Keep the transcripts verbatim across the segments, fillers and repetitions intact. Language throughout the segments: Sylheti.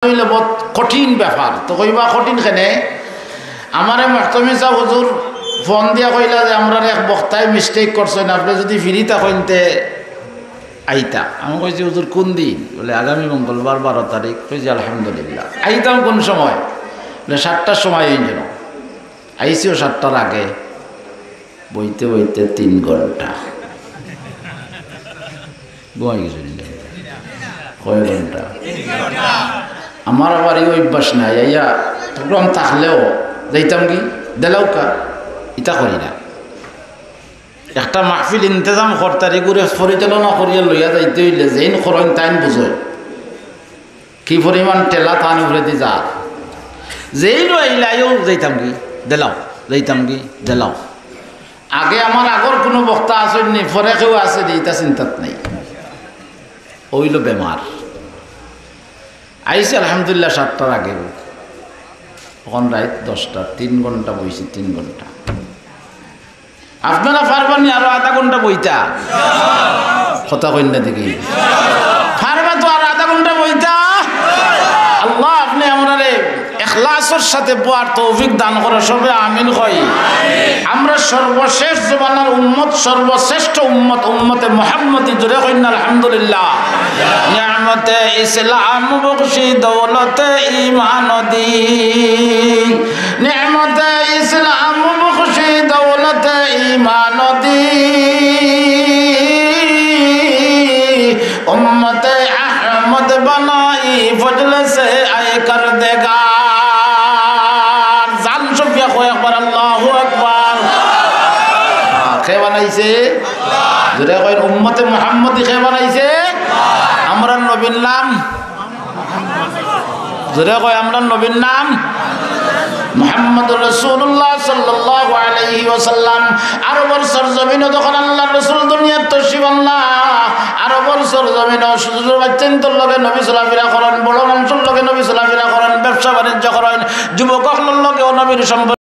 অইলে বউত কঠিন ব্যাপার। তো কইবা কঠিন কেনে? আমারে মুহতামিম সাব হুজুর ফোন দিয়া কইলা যে, "আমরার এক বক্তায় mistake করছইন, আপনে যুদি ফিরি থাকইন তে আইতা।" আমি কইছি, "হুজুর, কুন দিন?" বলে, "আগামী মঙ্গলবার, বারো তারিখ।" কইছি, "আলহামদুলিল্লাহ।" আইতাম কুন সময়? বলে, "সাতটার সময় অইন যেন।" আইছিও সাতটার আগে, বইতে বইতে তিন ঘন্টা। ঘুমাই গেছে নি? কয় ঘন্টা? আমার আবার এই অভ্যাস নাই, আইয়া প্রোগ্রাম থাকলেও যাইতাম কি, দেলাউকা, ইতা করি না। একটা মাহফিল ইন্তেজাম করতারি, ইগুরে পরিচালনা করিয়া লইয়া যাইতে অইলে যেইন করইন তাইন বুঝইন। কি পরিমাণ ঠেলা তান উপরেদি যার। যেইন আইলায়ও যাইতাম কি, দেলাও, যাইতাম কি, দেলাও। আগে আমার আগর কুনু বক্তা আছইন নি, পরে কেউ আছে নি, ইতা চিন্তাত নাই। অইলো বেমার। আইছি আলহামদুলিল্লাহ সাতটার আগে। অখন রাইত দশটা, তিন ঘন্টা বইছি, তিন ঘন্টা। আপনারা পারবা নি আরো আধা ঘন্টা বইতা? কথা কইন না দেখি। পারবা তো আর আধা ঘন্টা বইতা? আল্লাহ, আপনে আমরারে ইখলাসর সাথে বওয়ার তৌফিক দান করো, সবে আমিন কই। আমরা সর্বশেষ জমানার উম্মত, সর্বশ্রেষ্ঠ উম্মত, উম্মতে মুহাম্মদী, জোরে কইন না আলহামদুলিল্লাহ। নিয়ামতে ইসলাম বখশি দৌলতে ঈমান দি, নিয়ামতে ইসলাম বখশি দৌলতে ঈমান দি, উম্মতে আহমদ বানাই ফজল সে আয় কর দেগার। জান সফিয়া কয় একবার আল্লাহু আকবার। কে বানাইছে? জোরে কইন, উম্মতে মুহাম্মদী কে বানাইছে? আমরার নবীর নাম, জোরে কয়, আমরার নবীর নাম মুহাম্মদুর রাসূলুল্লাহ সাল্লাল্লাহু আলাইহি ওয়াসাল্লাম। আরবর সরজমিনো যখন আল্লাহর রাসূল দুনিয়াত তশরিফ আনলা, আরবর সরজমিনো ছোট ছোট বাচ্চাইন্তর লগে নবী চলাফিরা করইন, বড় মানুষর লগে নবী চলাফিরা করইন, ব্যবসা বাণিজ্য করইন, যুবক অকলর লগেও নবীর সম্পর্ক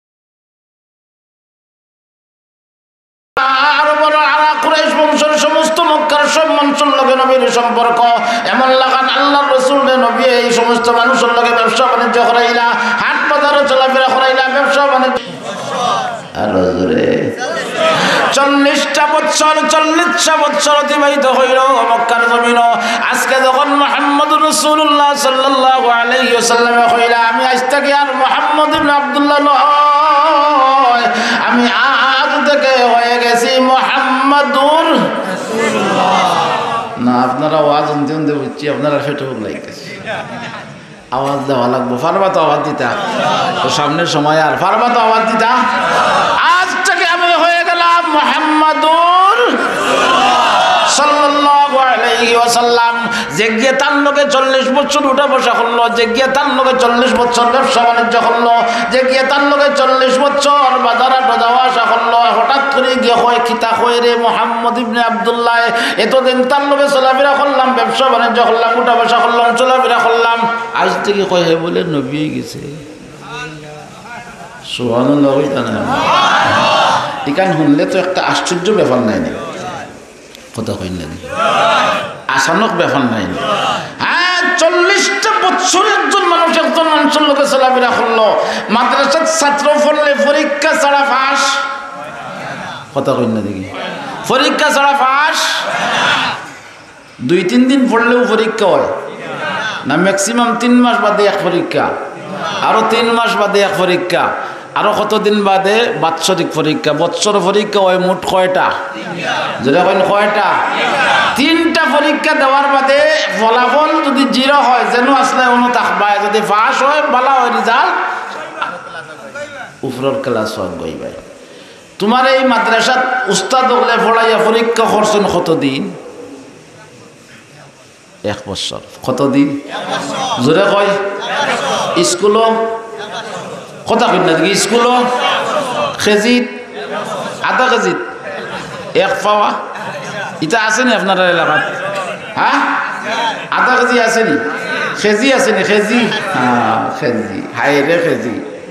আরবর আরা কুরাইশ বংশর সমস্ত মক্কার সব মানুষর লগে নবীর সম্পর্ক এমন লাখান আল্লাহর রাসূলরে নবী এই সমস্ত মানুষর লগে ব্যবসা বাণিজ্য করাইলা, হাট বাজারো চলাফিরা করাইলা, ব্যবসা বাণিজ্য আরো জোরে। চল্লিশটা বৎসর, চল্লিশটা বৎসর অতিবাহিত অইলো মক্কার জমিনো। আজকে যখন মুহাম্মদুর রাসূলুল্লাহ সাল্লাল্লাহু আলাইহি ওয়াসাল্লামে কইলা, "আমি আইজ থাকি আর মুহাম্মদ ইবনে আব্দুল্লাহ নয়, আমি আজ থেকে হয়ে গেছি মুহাম্মাদুর।" না, আপনারা ওয়াজ হুনতে হুনতে বুঝছি, আপনারা পেটো ভুক লাগি গেছে। আওয়াজ দেওয়া লাগবো, পারবা তো আওয়াজ দিতা? তো সামনের সময় আর পারবা তো আওয়াজ দিতা? আজ থেকে আমি হয়ে গেলাম মুহাম্মাদুর সাল্লাল্লাহু আলাইহি ওয়াসাল্লাম। যে গিয়ে তার লগে চল্লিশ বছর উঠা বসা করলো, যে গিয়ে তার লগে চল্লিশ বছর ব্যবসা বাণিজ্য করলো, যে গিয়ে তার লগে চল্লিশ বছর বাজার হাটো যাওয়া আসা করলো, হঠাৎ করি গিয়ে কয়, "কিতা কয় রে মুহাম্মদ ইবনে আব্দুল্লাহ, এতদিন তার লগে চলাফিরা করলাম, ব্যবসা বাণিজ্য করলাম, উঠা বসা করলাম, চলাফিরা করলাম, আইজ থেকে কয় হে বুলে নবী অই গেছে।" সুবহানাল্লাহ কইতা না? ইখান হুনলে তো একটা আশ্চর্য ব্যাপার নায় নি? কথা কইন না নি? আচানক ব্যাপার নায় নি? হ্যাঁ, চল্লিশটা বছর একজন মানুষ একজন মানুষর লগে চলাফিরা করলো, মাদ্রাসাত ছাত্র পড়লে পরীক্ষা ছাড়া পাস। কথা কইন না দেখি? পরীক্ষা ছাড়া পাস। দুই তিন দিন পড়লেও পরীক্ষা অয় না, maximum তিন মাস বাদে এক পরীক্ষা, আরো তিন মাস বাদে এক পরীক্ষা, আরো কতদিন বাদে বাৎসরিক পরীক্ষা। বৎসর পরীক্ষা অয় মোট কয়টা? জোরে কইন, কয়টা? তিনটা পরীক্ষা দেওয়ার বাদে ফলাফল যুদি zero হয়, যেনো আছলায় অনো থাকবায়, যুদি পাস হয়, ভালা হয় result, উপরর class অয় গইবায়। তুমার এই মাদ্রাসাত উস্তাদ অকলে পড়াইয়া পরীক্ষা করছইন কতদিন? এক বছর। কতদিন? জোরে কয়। স্কুলো? কথা কইন না দেখি, স্কুলো? কেজিত? আধা কেজিত? এক পাওয়া? ইতা আছে নি আপনারার এলাকাত? হ্যাঁ? আধা কেজি আছে নি? কেজি আছে নি? কেজি? হ্যাঁ, কেজি। হায় রে কেজি।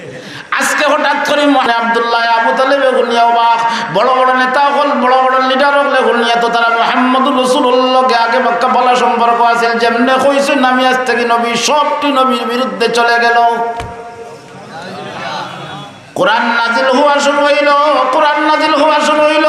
আজকে হঠাৎ করি মহান আব্দুল্লাহ আবু তালেবে হুনিয়া অবাক, বড় বড় নেতা অকল, বড় বড় লিডার অকলে হুনিয়া তো তারা মুহাম্মদুর রাসূলুল্লাহর লগে আগে পাক্কা ভালা সম্পর্ক আছিল, যেমনে কইছইন আমি আইজ থাকি নবী, সবটি নবীর বিরুদ্ধে চলে গেল। কোরআন নাজিল হওয়া শুরু অইল, কোরআন নাজিল হওয়া শুরু অইল।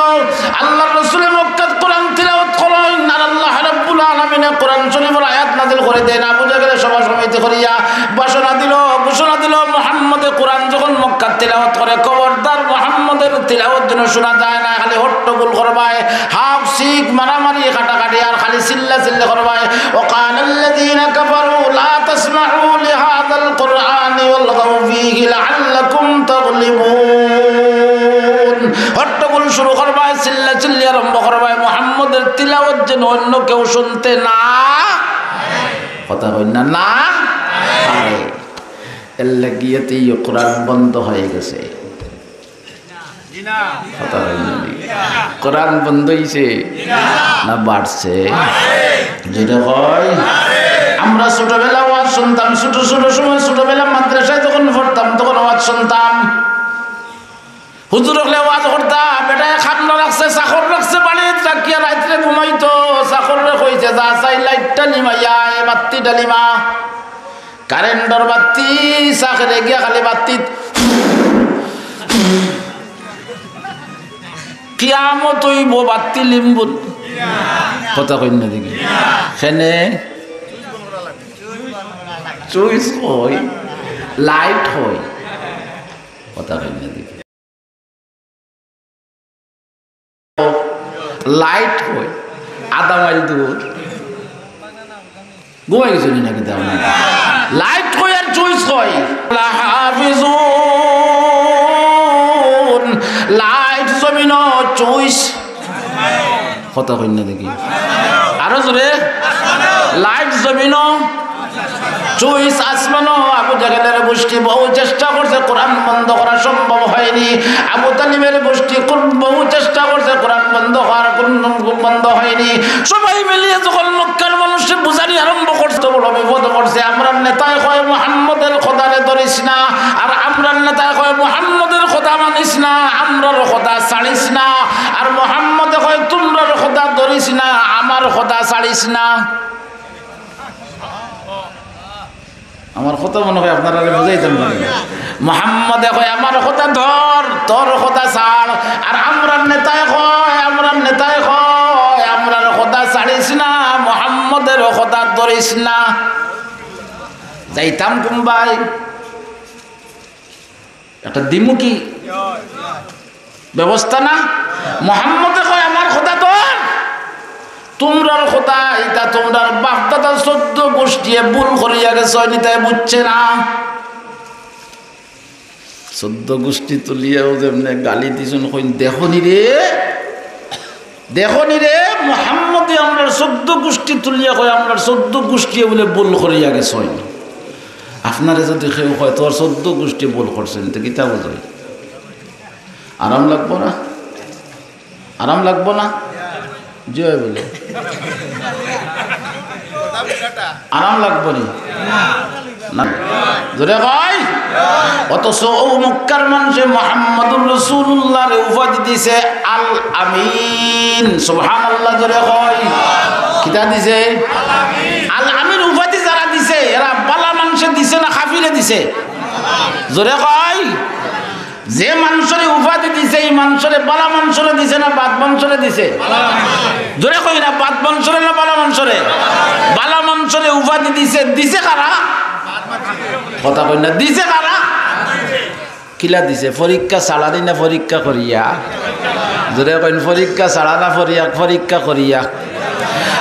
আল্লাহর রাসূলে মক্কাত কোরআন তিলাওয়াত করইন, আর আল্লাহ রাব্বুল আলামিনে কোরআন শরীফর আয়াত নাজিল করি দেইন। আবু জাহেলে সভা সমিতি করিয়া ঘোষণা দিল, ঘোষণা দিল, মুহাম্মদে কোরআন যখন মক্কাত তিলাওয়াত করে, খবরদার মুহাম্মদের তিলাওয়াত যেন শোনা যায় না, খালি হট্টগোল করবায়, হাক চিক, মারামারি, কাটাকাটি, আর খালি চিল্লা চিল্লি করবায়। وقال الذين كفروا لا تسمعوا لهذا القرآن والغوا فيه لعلكم تغلبون। হট্টগোল শুরু করবায়, চিল্লা চিল্লি আরম্ভ করবায়, মুহাম্মদের তিলাওয়াত যেন অন্য কেউ শুনতে না, কথা কইন না, না পারে। এর লাগিয়াতেই কোরআন বন্ধ হয়ে গেছে। কথা কইন না নি? কোরআন বন্ধ হইছে না বাড়ছে? যেটা হয়, আমরা ছোটবেলা ওয়াজ শুনতাম, ছোট ছোট সময় ছোটবেলা মাদ্রাসায় যখন পড়তাম তখন ওয়াজ শুনতাম। হুজুর অকলে ওয়াজ করতা, বেটায় খামলা রাখছে, চাকর রাখছে, বাড়িত রাখিয়া রাইত্রে ঘুমাইতো। চাকররে কইছে, "যা চাই লাইটটা নিমাইয়া আয়, বাত্তিটা নিমা।" কারেন্টর বাত্তি, চাকরে গিয়া খালি বাত্তিত। কিয়ামত অইবো বাত্তি লিমবো। কথা কইন না দেখি। কেনে? চুইস কই? লাইট কই? কথা কইন না দেখি। লাইট কই? আধা মাইল দূর। ঘুমাই গেছো নি নাকি তেমন? লাইট কই আর চুইস কই? লাহাফিজুন। লাইট জমিনো, চুইস। কথা কইন না দেখি। আরো জোরে। লাইট জমিনো, চুইস আসমানো। আবু জাহেলের গোষ্ঠী বহু চেষ্টা করছে কোরআন বন্ধ করা, সম্ভব হয়নি। আবু তালিবের গোষ্ঠী খুব বহু চেষ্টা করছে কোরআন বন্ধ করার, কোন বন্ধ হয়নি। সবাই মিলিয়ে যখন মক্কার মানুষকে বুঝানি আরম্ভ করছে, তো বড় বিপদ করছে। আমরার নেতায় কয়, "মুহাম্মদের খোদারে ধরিস না," আর আমরার নেতায় কয়, "মুহাম্মদের খোদা মানিস না, আমরার খোদা ছাড়িস না।" আর মুহাম্মদে কয়, "তুমরার খোদা ধরিস না, আমার খোদা ছাড়িস না।" আমার কথা মনে হয় আপনারা বুঝাইতাম পারি না। মুহাম্মদে কয়, "আমার কথা ধর, তোর কথা ছাড়।" আর আমরার নেতায় কয়, আমরার নেতায় কয়, "আমরার কথা ছাড়িস না, মুহাম্মদের কথা ধরিস না।" যাইতাম কুনবায়? একটা দিমুখী ব্যবস্থা না? মোহাম্মদে কয়, "আমার কথা ধর, তুমরার কথা, ইটা তুমরার বাপদাদা চৌদ্দ গোষ্ঠীয়ে ভুল করিয়া গেছইন, ইতায় বুঝছে না।" চৌদ্দ গোষ্ঠী তুলিয়াও যেমনে গালি দিছইন, কইন, "দেখো নি রে, দেখো নি রে, মোহাম্মদে আমরার চৌদ্দ গোষ্ঠী তুলিয়া কয়, আমরার চৌদ্দ গোষ্ঠীয়ে বুলে ভুল করিয়া গেছইন।" আপনারে যদি কেউ কয়, "তোর চৌদ্দ গোষ্ঠী ভুল করছইন," তে কিতা বুঝাই? আরাম লাগবো না? আরাম লাগবো না? জি অয় বুলে। আরাম লাগবো নি? না। জোরে কয়? অথচ অউ মক্কার মানষে মুহাম্মাদুর রাসূলুল্লাহরে উপাধি দিছে আল আমিন। সুবহানাল্লাহ, জোরে কয়। কিতা দিছে? আল আমিন উপাধি যারা দিছে, এরা বালা মানষে দিছে না কাফিরে দিছে? জোরে কয়। যে মানষরে উপাধি দিছে, ই মানষরে বালা মানষরে দিছে না বাদ মানষরে দিছে? জোরে কই না, বাদ মানষরে না বালা মানষরে? বালা মানষরে উপাধি দিছে, দিছে কারা? কথা কই না, দিছে কারা? কিলা দিছে? পরীক্ষা ছাড়া নি না পরীক্ষা করিয়া? জোরে কইন, পরীক্ষা ছাড়া না পরিয়া-, পরীক্ষা করিয়া?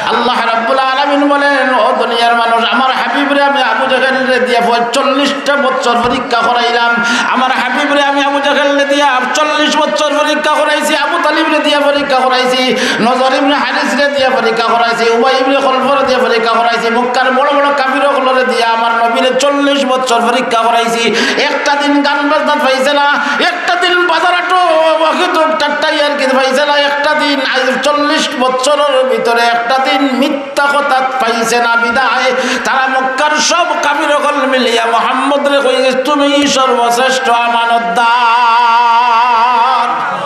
আল্লাহ রাব্বুল আলামিন বলেন, "ও দুনিয়ার মানুষ, আমার হাবিবরে আমি আবু জাহেলরে দিয়া প-, চল্লিশটা বছর পরীক্ষা করাইলাম। আমার হাবিবরে আমি আবু জাহেলরে দিয়া চল্লিশ বছর পরীক্ষা করাইছি, আবু তালিবরে দিয়া পরীক্ষা করাইছি, নজর ইবনে হারিসরে দিয়া পরীক্ষা করাইছি, উবাই ইবনে খলফরে দিয়া পরীক্ষা করাইছি, মক্কার বড় বড় কাফির অকলরে দিয়া আমার নবীরে চল্লিশ বছর পরীক্ষা করাইছি। একটা দিন গান বাজনাত পাইছে না, একটা দিন বাজার হাটো ওয়াকিত ঠাট্টা ইয়ার্কিত পাইছে না, একটা দিন আইজ চল্লিশ বছরর ভিতরে একটা দিন মিথ্যা কথাত পাইছে না বিধায় তারা মক্কার সব কাফির অকল মিলিয়া মোহাম্মদ কইছে, "তুমি সর্বশ্রেষ্ঠ আমানতদার।"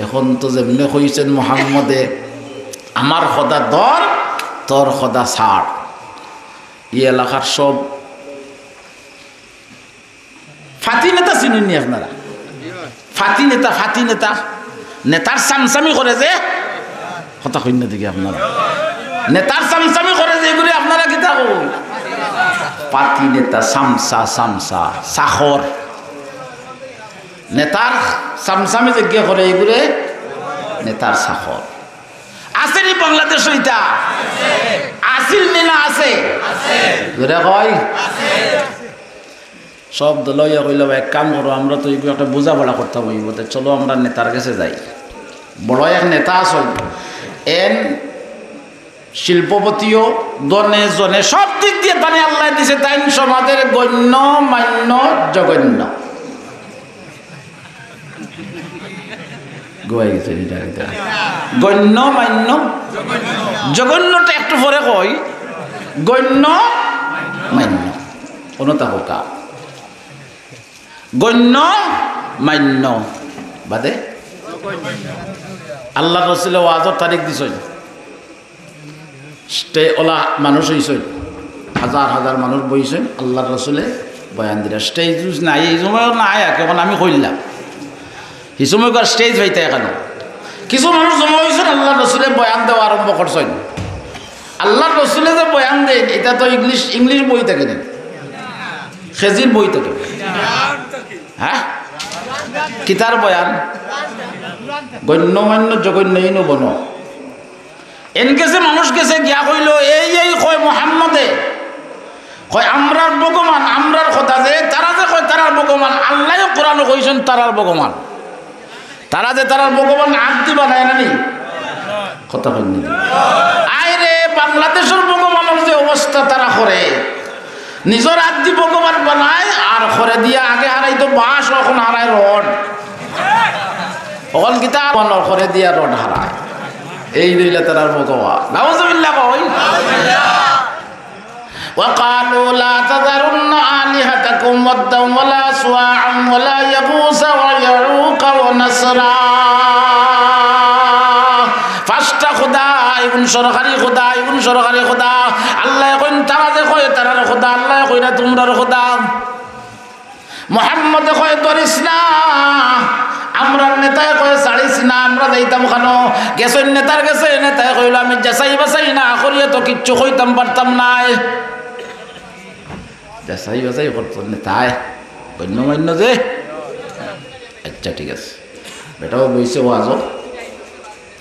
এখন তো যেমনে কইছেন মোহাম্মদে, "আমার খোদা ধর, তোর খোদা ছাড়।" এই এলাকার সব ফাতি নেতা চিনইন নি আপনারা? ফাতি নেতা, ফাতি নেতা, নেতার চামচামি করে যে, কথা কইন না দেখি আপনারা, নেতার চামচামি করে যে, এগুলি আপনারা কিতা কইন? ফাতি নেতা, চামচা, চামচা, চাকর। নেতার চামচামি যেগিয়ে করে, এগুলি নেতার চাকর। আছে নি বাংলাদেশো ইতা? আছিল নি না আছে? জোরে কই। সব দল অইয়া কইলা, "ভাই, এক কাম করো, আমরা তো এগুলো একটা বোঝাপড়া করতাম অইবো, তে চলো আমরা নেতার গেছে যাই।" বড় এক নেতা আছইন, এন শিল্পপতিও, ধনে জনে সব দিক দিয়া তানে আল্লায় দিছে, তাইন সমাজের গণ্য মান্য জঘন্য। গোয়াই গেছে এটা, এটা। গণ্য মান্য, জঘন্যটা একটু পরে কই, গণ্য মান্য। কোনটা হোকা? গণ্য মান্য বাদে আল্লাহর রসুলে ওয়াজর তারিখ দিছইন। স্টে-, ওলা মানুষ অইছইন, হাজার হাজার মানুষ বইছইন, আল্লাহর রসুলে বয়ান দিলা। স্টেজ উজ নাই, এই সময় না আয়া, এখন আমি কইলাম, এই সময় কার স্টেজ পাইতা কেনে? কিছু মানুষ জমা অইছইন, আল্লাহর রসুলে বয়ান দেওয়া আরম্ভ করছইন। আল্লাহর রসুলে যে বয়ান দেন, এটা তো ইংলিশ, ইংলিশ বই থাকে না, খেজির বই থাকে। হ্যাঁ, কিতার বয়ান? গণ্যমান্য জঘন্য ইনো বনো। এন গেছে মানুষ গেছে গিয়া কইলো, "এই, এই," কয়, "মোহাম্মদে কয়, আমরার ভগবান, আমরার খোদা যে, তারা যে কয় তারার ভগবান, আল্লায়ও কোরআনো কইছইন তারার ভগবান। তারা যে তারার ভগবান আদি বানায় না নি?" কথা কইন নি? আয় রে, বাংলাদেশর ভগবানর যে অবস্থা তারা করে, নিজর আদি ভগবান বানায় আর করে দিয়া আগে হারাইতো বাঁশ, এখন হারায় রড। অখন কিতা বানর করে দিয়া রড হারায়। এই লইলা তারার ভগবান। নাউজুবিল্লাহ কই। وقالوا لا تذرن آلهتكم ودا ولا سواعا ولا يغوث ويعوق ونسرا। পাঁচটা খোদা, ইগুন সরকারি খোদা, ইগুন সরকারি খোদা। আল্লায় কইন তারা যে কয় তারার খোদা, আল্লায় কইরা তুমরার খোদা। মোহাম্মদে কয়, "ধরিস না।" আমরার নেতায় কয়, "ছাড়িস না, আমরা যাইতাম কেনে?" গেছইন নেতার গেছে, নেতায় কইলো, "আমি যাচাই বাছাই না করিয়া তো কিচ্ছু কইতাম পারতাম নায়।" যাচাই বাছাই করতো নেতায়, গণ্যমান্য যে। আচ্ছা, ঠিক আছে, বেটাও বইছে ওয়াজো।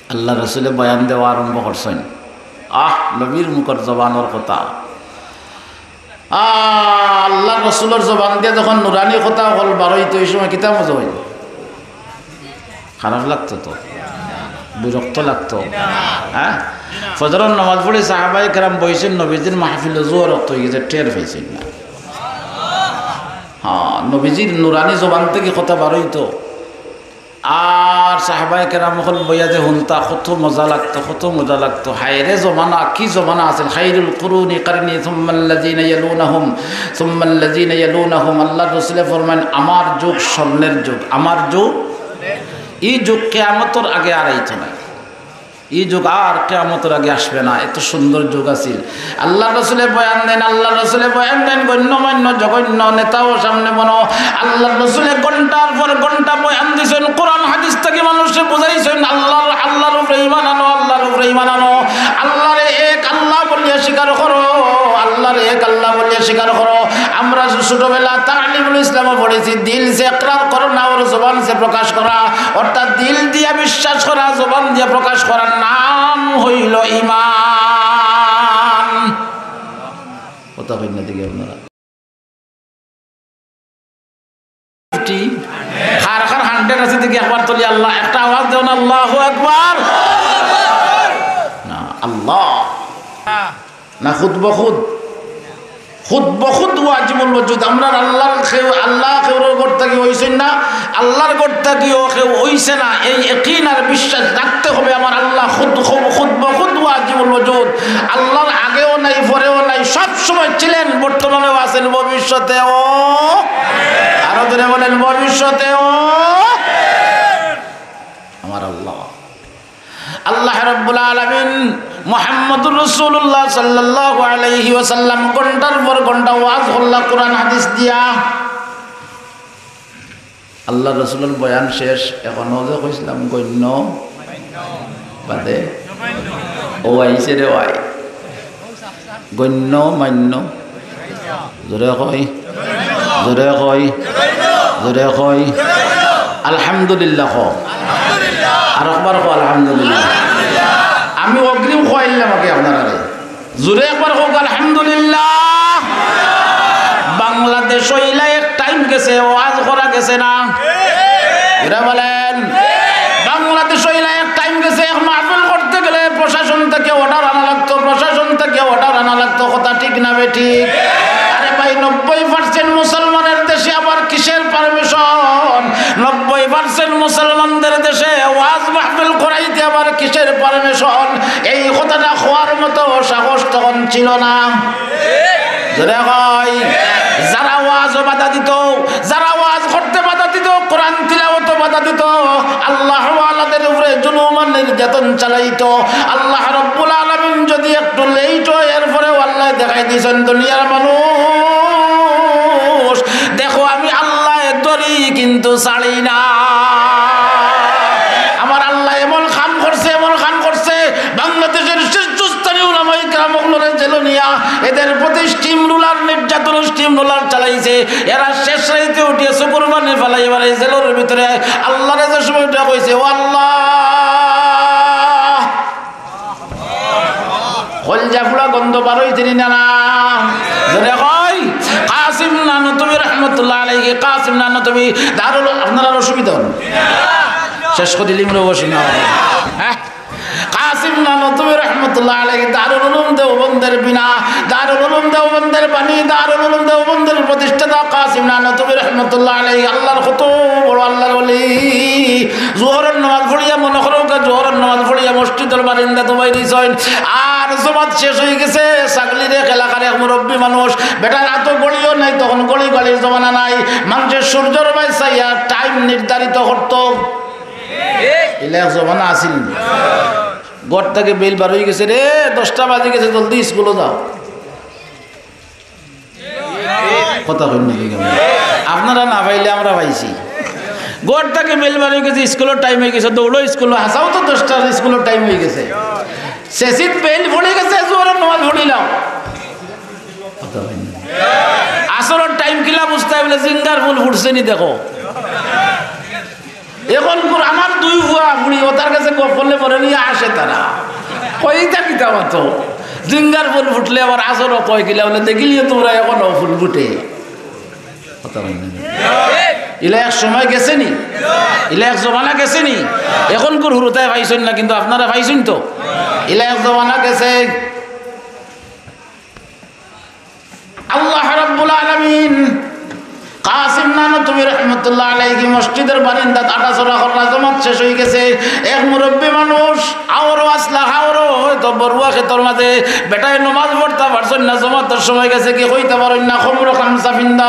আল্লাহর রসুলে বয়ান দেওয়া আরম্ভ করছইন। আহ, নবীর মুখর জবানর কথা। আহ, আল্লাহর রসুলর জবান দিয়া যখন নুরানি কথা অকল বারইতো, ওই সময় কিতা মজা অইতো? খারাপ লাগতো তো, বিরক্ত লাগতো। হ্যাঁ, ফজরর নামাজ পড়ি সাহাবায়ে কেরাম বইছইন, নবীজির মাহফিল জোহর অক্ত অই গেছে, টের পাইছইন না। হ্যাঁ, নবীজির নুরানি জবান থাকি কথা বারইতো। আর সাহাবায়ে কেরাম অকল বইয়া যে হুনতা, কত মজা লাগতো, কত মজা লাগতো। হায়রে জমানা, কি জমানা আছিল। "খায়রুল কুরুনি কারনি সুম্মাল্লাযিনা ইয়ালুনাহুম, সুম্মাল্লাযিনা ইয়ালুনাহুম।" আল্লাহর রসুলে ফরমাইন, "আমার যুগ স্বর্ণের যুগ, আমার যুগ।" ই যুগ কিয়ামতর আগে আর আইতো নায়। ই যুগ আর কিয়ামতর আগে আসবে না, এত সুন্দর যুগ আছিল। আল্লাহর রসুলে বয়ান দেন, আল্লাহর রসুলে বয়ান দেন, গণ্যমান্য জঘন্য নেতাও সামনে বনো। আল্লাহর রসুলে ঘন্টার পর ঘন্টা বয়ান দিছইন, কোরআন হাদিস থাকি মানুষরে বুঝাইছইন, আল্লাহর, আল্লাহর উপরে ঈমান আনো, আল্লাহর উপরে ঈমান আনো, আল্লাহরে এক আল্লাহ বলিয়া স্বীকার করো, আল্লাহরে এক আল্লাহ বলিয়া স্বীকার করো। আমরা ছোটবেলা তালিমুল ইসলামো পড়েছি, দিল সে ইকরার করনা অর জবান সে প্রকাশ করা, অর্থাৎ দিল দিয়া বিশ্বাস করা, জবান দিয়া প্রকাশ করার নাম হইল ঈমান। কথা কইন না দেখি আপনারা। কার কার হান্ড্রেড আছে দেখি একবার তুলি আল্লাহ, একটা আওয়াজ দেও না, আল্লাহু আকবার। না, আল্লাহ। না, খুদ বখুদ। খুদ বখুদ ওয়াজিবুল ওজুদ। আমরার আল্লাহর কেউ, আল্লাহ কেউর ঘর থাকি অইছইন না, আল্লাহর ঘর থাকিও কেউ অইছে না। এই ইয়াকিন আর বিশ্বাস রাখতে হবে, আমার আল্লাহ খুদ, খুদ, খুদ বখুদ ওয়াজিবুল ওজুদ। আল্লাহর আগেও নাই, পরেও নাই, সব সময় ছিলেন, বর্তমানেও আছেন। আরো জোরে বলেন, ভবিষ্যতেও। আমার আল্লাহ, আল্লাহ রাব্বুল আলামিন মুহাম্মদুর রাসূলুল্লাহ সাল্লাল্লাহু আলাইহি ওয়াসাল্লাম ঘন্টার পর ঘন্টা ওয়াজ করলা কোরআন হাদিস দিয়া। আল্লাহ রসুলর বয়ান শেষ, এখনো যে কইছিলাম গণ্য বাদে, ও আইছে রে ভাই, গণ্য মান্য। জোরে কই, জোরে কই, জোরে কই। আলহামদুলিল্লাহ কও। আর একবার কও আলহামদুলিল্লাহ। আমি অগ্রিম কইলাম আগে আপনারারে। জোরে একবার কউক আলহামদুলিল্লাহ। বাংলাদেশ অইলা এক টাইম গেছে, ওয়াজ করা গেছে না? এরা বলেন, বাংলাদেশ অইলা এক টাইম গেছে, এক মাহফিল করতে গেলে প্রশাসন থেকে অর্ডার আনা লাগতো, প্রশাসন থেকে অর্ডার আনা লাগতো। কথা ঠিক না বেঠিক? আরে ভাই, নব্বই পার্সেন্ট মুসলমানের দেশে আবার কিসের পারমিশন? নব্বই পার্সেন্ট মুসলমানদের দেশে ওয়াজ মাহফিল করাইতে আবার কিসের পারমিশন? এই কথাটা কওয়ার মতো সাহস তখন ছিল না। জোরে কই, যারা ওয়াজও বাধা দিত, যারা ওয়াজ করতে বাধা দিত, কোরআন তিলাওয়াতও বাধা দিত, আল্লাহ ওয়ালাদের উপরে জুলুম আর নির্যাতন চালাইতো, আল্লাহ রব্বুল আলামিন যদি একটু লেট হয়, এরপরেও আল্লাহ দেখাই দিয়েছেন দুনিয়ার মানুষ, দেখো আমি আল্লাহ ধরি কিন্তু ছাড়ি না। আমার আল্লাহ এমন কাম করছে, এমন কাম করছে, বাংলাদেশের শীর্ষস্থানীয় উলামায়ে কেরাম অকলরে জেলো নিয়া এদের প্রতি স্টিম রুলার, নির্যাতন স্টিম রুলার চালাইছে। এরা শেষ রাইতে উঠিয়া চকুর পানি ফালাই এবারে জেলর ভিতরে আল্লাহরে যে সময় উঠিয়া কইছে, "ও আল্লাহ।" কলজা ফুড়া গন্ধ বার অইছে নি না, না? জোরে কই, কাসিম নানুতুবী রহমতুল্লাহ আলাইহি, কাসিম নানুতুবী দারুল, আপনারার অসুবিধা অইলো? শেষ করি দিলিম রে বসি না। হ্যাঁ? কাসিম নানুতুবী রহমতুল্লাহ আলাইহি দারুল উলুম দেওবন্দের বিনা, দারুল উলুম দেওবন্দের বাণী, দারুল উলুম দেওবন্দের প্রতিষ্ঠাতা কাসিম নানুতুবী রহমতুল্লাহ আলাইহি আল্লাহর কত বড় আল্লাহর ওলি। জোহরর নামাজ পড়িয়া মনে করো, জোহরর নামাজ পড়িয়া মসজিদর বারিন্দাত উবাই দিছইন। আর জমাত শেষ অই গেছে, ছাগলিরে খেলা করে এক মুরব্বী মানুষ, বেটার আতো ঘড়িও নাই, তখন ঘড়ি ঘড়ির জমানা নাই। মানুষের সূর্যর বায় চাইয়া টাইম নির্ধারিত করতো। ইলা এক জমানা আছিল। ঘর থাকি বেইল বার অই গেছে রে, দশটা বাজি গেছে, জলদি স্কুলো যাও। কথা কইন না কেনে? আপনারা না পাইলে আমরা পাইছি। ঘর থাকি বেইল বার অই গেছে, স্কুলর টাইম অই গেছে, দৌড়ো স্কুলো, হাছাও তো দশটার স্কুলর টাইম অই গেছে। শেষিত বেইল পড়ি গেছে, জোহরর নামাজ পড়িলাম। কথা কইন না। আসরর টাইম কিলা বুঝতায় বলে জিঙ্গার ফুল ফুটছে নি দেখো। অখন কর আমার দুই ফুয়া ফুড়ি, অতার গেছে গফ করলে পরে নিয়া আসে তারা। কইতা কিতা মাতো? জিঙ্গার ফুল ফুটলে আবার আসরও কয় কিলা বলে, দেখিলিও তোমরা অখনও ফুল ফুটে। কথা বলেন না। ইলা এক সময় গেছে নি? ইলা এক জমানা গেছে নি? অখন কর হুরুতায় পাইছইন না, কিন্তু আপনারা পাইছইন তো? ইলা এক জমানা গেছে। আল্লাহ রাব্বুল আলামিন কাসিম নানুতুবী রহমতুল্লাহ আলাইহি মসজিদর বারিন্দাত আটাচড়া করলা, জমাত শেষ অই গেছে। এক মুরব্বী মানুষ, আওরও আছলা, আওরও হয়তো বড়ুয়া খেতর মাঝে, বেটায় নমাজ পড়তা পারছইন না, জমাতর সময় গেছে কি কইতা পারইন না, খমরো খামসা ফিন্দা,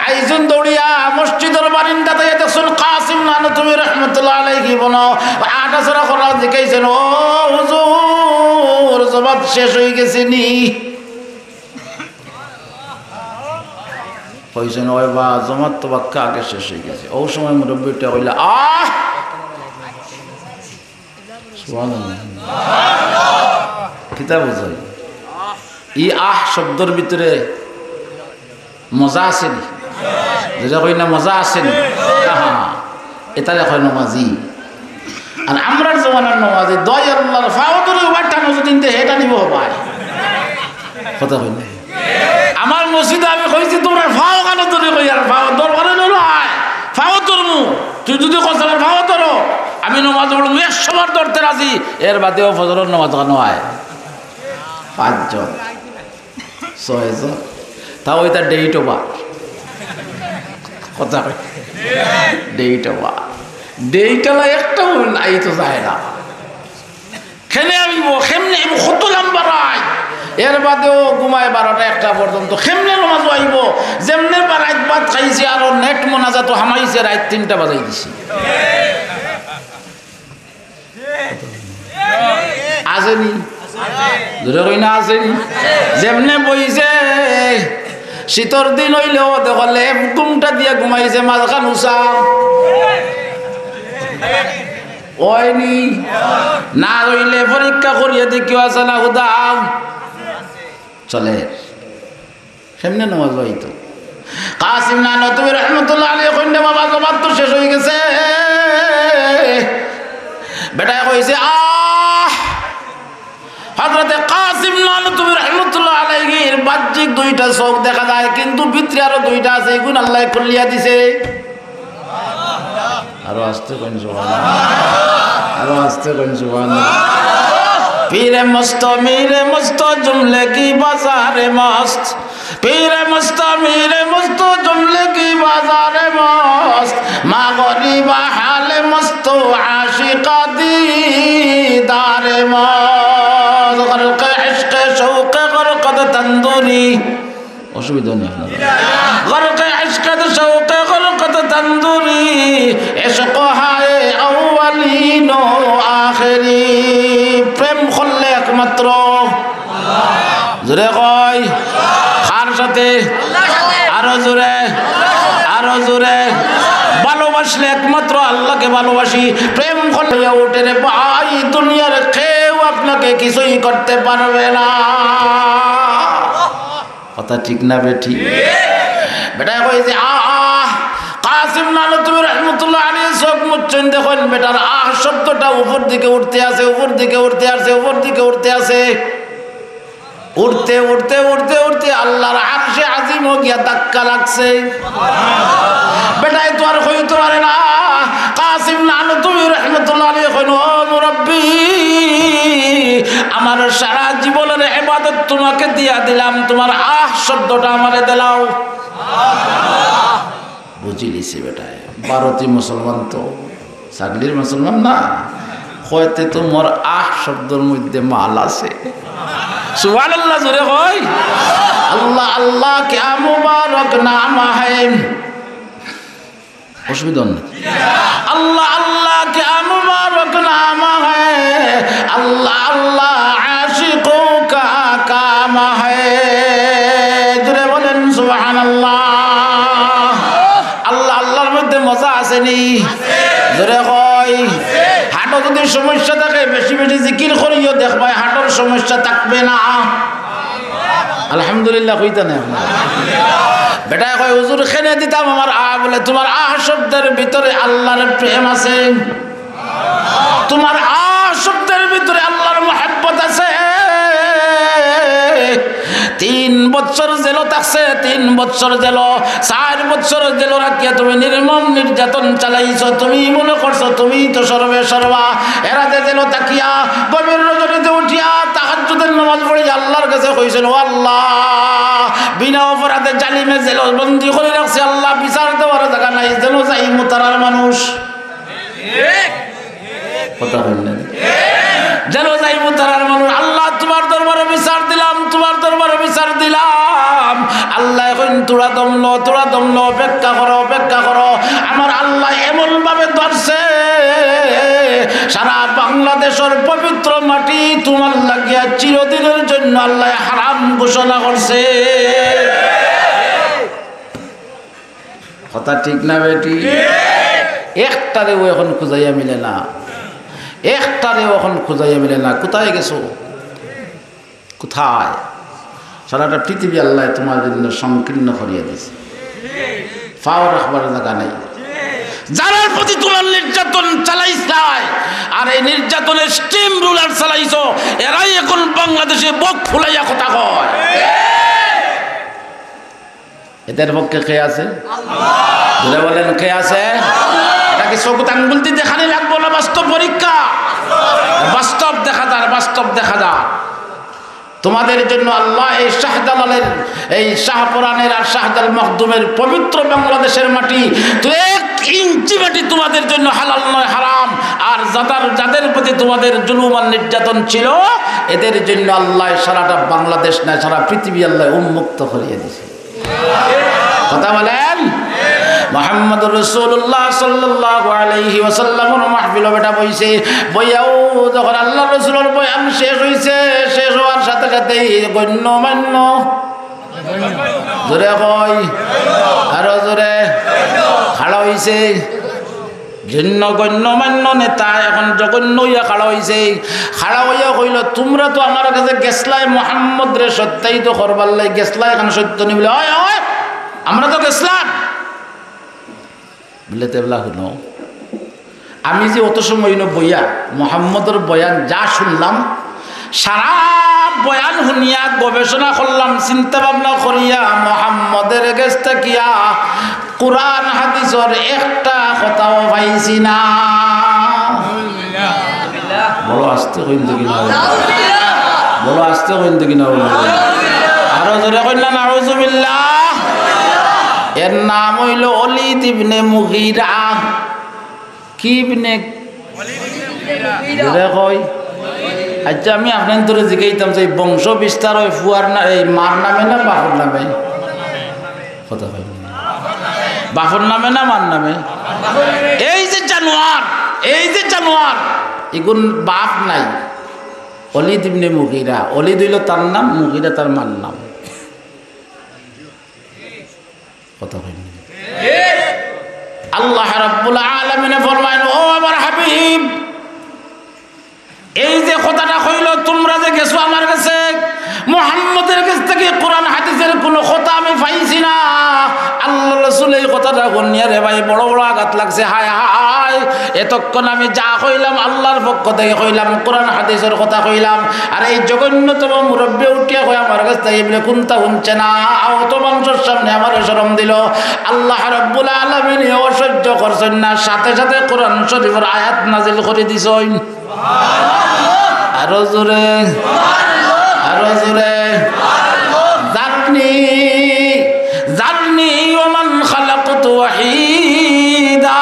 আইছইন দৌড়িয়া মসজিদর বারিন্দাত আইয়া দেখছইন কাসিম নানুতুবী রহমতুল্লাহ আলাইহি বনো আটাচড়া করলা, জিকাইছইন, "ও হুজুর, জমাত শেষ অই গেছে নি?" কইছইন, "ওই বা, জমাত তো বাক্কা আগে শেষ অই গেছে।" অউ সময় মুরব্বীটা কইলা, "আহ!" সুবহানাল্লাহ। কিতা বুঝাই? ই আহ শব্দর ভিতরে মজা আছে নি? যেটা কই না, মজা আছে নি? হ্যাঁ, হ্যাঁ। এটারে কয় নমাজি। আর আমরার জমানার নমাজি, দয় আল্লাহর ফাও ধরি উবার টানো যদি নিতে, হেটা নিব হবায়। কথা কই না? আমার মসজিদে আমি কইছি, "তোমরা ফাও কেন ধরি?" কই, "আর ফাও দরকারে নয়, ফাও ধরমু। তুই যদি কস আমার ফাও ধরো, আমি নমাজ পড়মু, একশো বার ধরতে রাজি।" এর বাদেও ফজরর নমাজ কেন হয়? পাঁচজন। ছয়জন। তাও এটা date over। কথা কই। Date over। Date over একটাও নাই তো যায় না। কেনে আইব, কেমনে আইব, কত লম্বা রাইত। এর বাদেও ঘুমায় বারোটা একটা পর্যন্ত। কেমনে নমাজ আইব? যেমনে ভাত খাইছি, আরো নেট মোনাজাতো হামাইছে, রাইত তিনটা বাজাই দিছে। আছেনি? জোরে কই না, আছেনি? যেমনে বইছে, শীতর দিন অইলেও দেখো লেপ ঘুমটা দিয়া ঘুমাইছে, মাঝখান উষা। অয়নি? না অইলে পরীক্ষা করিয়া দেখিও, আছে না হুদা? চলে। কেমনে নমাজ অইতো? কাসিম নানতুবী রহমতুল্লাহ আলাইহি কইন, "বাবা, জবান তো শেষ অই গেছে।" বেটায় কইছে, "আহ।" হযরতে কাসিম নানতুবী রহমতুল্লাহ আলাইহির বাহ্যিক দুইটা চোখ দেখা যায়, কিন্তু ভিতরে আরো দুইটা আছে, ইগুন আল্লায় খুলিয়া দিছে। আরো আস্তে কইন সুবহানাল্লাহ। আরো আস্তে কইন সুবহানাল্লাহ। পীরে মস্ত, মীরে মস্ত, জুমলে কি বাজারে মস্ত। পীরে মস্ত, মীরে মস্ত, জুমলে কি বাজারে মস্ত। মা গরিবা হালে মস্ত, আশিকা দিদারে মস্ত। গরকে ইশকে শৌকে গরকত তন্দুরি। অসুবিধা নেই আপনার। গরকে ইশকত শৌকে গরকত তন্দুরি, ইশক হায় আউয়ালিন ও আখেরি। প্রেম করলে একমাত্র, জোরে কই, কার সাথে? আরো জোরে, আরো জোরে। ভালোবাসলে একমাত্র আল্লাহকে ভালোবাসি। প্রেম করলে উঠে রে ভাই, দুনিয়ার কেউ আপনাকে কিছুই করতে পারবে না। কথা ঠিক না বেঠিক? বেটায় কইছে, "আহ, আহ।" কাসিম নানুতুবি রহমতুল্লাহ আলাইহি চোখ মুচ্ছইন, দেখইন বেটার আহ শব্দটা উপর দিকে উঠতে আছে, উপর দিকে উঠতে আছে, উপর দিকে উঠতে আছে। উঠতে, উঠতে, উঠতে, উঠতে আল্লাহর আরশে আজিমো গিয়া ধাক্কা লাগছে। বেটায় তো আর কইতো পারে না। কাসিম নানুতুবি রহমতুল্লাহ আলাইহি কইন, "ও মুরব্বি, আমার সারা জীবনের ইবাদত তোমাকে দিয়া দিলাম, তোমার আহ শব্দটা আমারে দিলাও।" বুঝিলিছে বেটায়, ভারতীয় মুসলমান তো, ছাগলির মুসলমান না। কইতে তো মোর আহ শব্দর মধ্যে মাল আছে। সুবহানাল্লাহ, জোরে কই। আল্লাহ, আল্লাহ, ক্যা মুবারক নাম হ্যায়। অসুবিধা নেই। আল্লাহ, আল্লাহ, ক্যা মুবারক নাম হ্যায়। আল্লাহ, আল্লাহ, আশিকো কা কাম হ্যায়। জোরে বলেন সুবহানাল্লাহ। আল্লাহ, আল্লাহর মধ্যে মজা আছে নি? জোরে কই। হার্টো যদি সমস্যা থাকে, বেশি বেশি জিকির করিও, দেখবায় হার্টোর সমস্যা থাকবে না। আলহামদুলিল্লাহ কইতা নায় আপনারা। বেটায় কয়, "হুজুর, কেনে দিতাম আমার আহ?" বলে, "তোমার আহ শব্দের ভিতরে আল্লাহর প্রেম আছে, তোমার আহ শব্দের ভিতরে আল্লাহর মহব্বত আছে।" তিন বছর জেলো থাকছে, তিন বছর জেলো, চাইর বছর জেলো রাখিয়া তুমি নির্মম নির্যাতন চালাইছো। তুমি মনে করছো তুমি তো সর্বে সর্বা। এরা যে জেলো থাকিয়া গভীর রজনীতে উঠিয়া তাহাজ্জুদের নামাজ পড়িয়া আল্লাহর কাছে কইছইন, "ও আল্লাহ, বিনা অপরাধে জালিমে জেলো বন্দি করি রাখছে, আল্লাহ বিচার দেওয়ার জাগা নাই, জেলো যাইমু তারার মানুষ।" কথা কইন না। জেলো যাইমু তারার মানুষ। আল্লাহ, তোমার দরবারে বিচার দিলাম, তোমার দরবারে বিচার দিলাম। আল্লায় কইন, "থুড়া দম লও, থুড়া দম লও, অপেক্ষা করো, অপেক্ষা করো।" আমার আল্লায় এমন ভাবে ধরছে, সারা বাংলাদেশর পবিত্র মাটি তোমার লাগিয়া চিরদিনের জন্য আল্লায় হারাম ঘোষণা করছে। কথা ঠিক না বেঠিক? একটারেও এখন খুঁজাইয়া মিলে না, একটারেও এখন খুঁজাইয়া মিলে না। কোথায় গেছো? কোথায়? সারাটা পৃথিবী আল্লায় তোমার জন্য সংকীর্ণ করিয়া দিছে, পাও রাখবার জাগা নাই। যারার প্রতি তোমার নির্যাতন চালাইছায়, আর এই নির্যাতনের স্টিম রোলার চালাইছো, এরাই এখন বাংলাদেশে বুক ফুলাইয়া কথা কয়। এদের পক্ষে কে আছে? জোরে বলেন, কে আছে? এটা কি চকুত আঙ্গুল দি দেখানি লাগবো না বাস্তব পরীক্ষা? বাস্তব দেখা যার, বাস্তব দেখা যার। তোমাদের জন্য আল্লাহ এই শাহজালালের, এই শাহপরানের আর শাহজাল মখদুমের পবিত্র বাংলাদেশের মাটি, তো এক ইঞ্চি মাটি তোমাদের জন্য হালাল নয়, হারাম। আর যাদের, যাদের প্রতি তোমাদের জুলুম আর নির্যাতন ছিল, এদের জন্য আল্লাহ সারাটা বাংলাদেশ নয়, সারা পৃথিবী আল্লাহ উন্মুক্ত করিয়া দিছে। কথা বলেন। মুহাম্মদুর রাসূলুল্লাহ সাল্লাল্লাহু আলাইহি ওয়াসাল্লামর মাহফিলো বেটা বইছে। বইয়াউ যখন আল্লাহর রাসূলর বয়ান শেষ অইছে, শেষ অওয়ার সাথে সাথেই গণ্যমান্য, জোরে কই, আরো জোরে, খাড়া অইছে। জন্য গণ্যমান্য নেতা এখন জঘন্য অইয়া খাড়া অইছে। খাড়া অইয়া কইল, "তুমরা তো আমার গেছে গেছলায় মুহাম্মদরে সত্যায়িত করবার লাগি গেছলায়, এখন সত্য নি?" বলে, "অয়, অয়, আমরা তো গেছলাম।" বলে, "তে এবলা হুনো, আমি যে অত সময় অইন বইয়া মুহাম্মদর বয়ান যা শুনলাম, সারা বয়ান হুনিয়া গবেষণা করলাম, চিন্তা ভাবনা করিয়া মুহাম্মদর গেছ থাকিয়া কুরআন হাদিসর একটা কথাও পাইছি না।" বড় আস্তে কইন দেখি না। বড় আস্তে কইন দেখি না। আরো জোরে কইন না, নাউজুবিল্লাহ। এর নাম অইল ওলিদ ইবনে মুগিরা। কি ইবনে? জোরে কই। আচ্ছা, আমি আপনাইনতরে জিগাইতাম যে বংশ বিস্তার অয় ফুয়ার না, এই মার নামে না বাপর নামে? কথা কই না। বাপর নামে না মার নামে? এই যে জানোয়ার, এই যে জানোয়ার, ইগুর বাপ নাই। ওলিদ ইবনে মুগিরা, ওলিদ অইল তার নাম, মুগিরা তার মার নাম। কথা কই না। আল্লাহ রাব্বুল আলামিনে ফরমাইন, "ও আমার হাবিব, এই যে কথাটা কইল, তুমরা যে গেছো আমার গেছে, মুহাম্মদর গেছ থাকি কুরআন হাদিসর কুনু কথা আমি পাইছি না।" আল্লাহর রাসূল এই কথাটা হুনিয়া রে ভাই বড় বড় আঘাত লাগছে। হায় হায়, এতক্ষণ আমি যা কইলাম আল্লাহর পক্ষ থাকি কইলাম, কুরআন হাদিসর কথা কইলাম, আর এই জঘন্যতম মুরব্বি উঠিয়া কয় আমার গেছ থাকি বলে কুন্তা হুনছে না, অত মানষর সামনে আমারে শরম দিল। আল্লাহ রাব্বুল আলামিন অসহ্য করছইন না, সাথে সাথে কুরআন শরীফর আয়াত নাজিল করি দিছইন। আরো জোরে, আরো জোরে। ذرني، ذرني ومن خلقت وحيدا।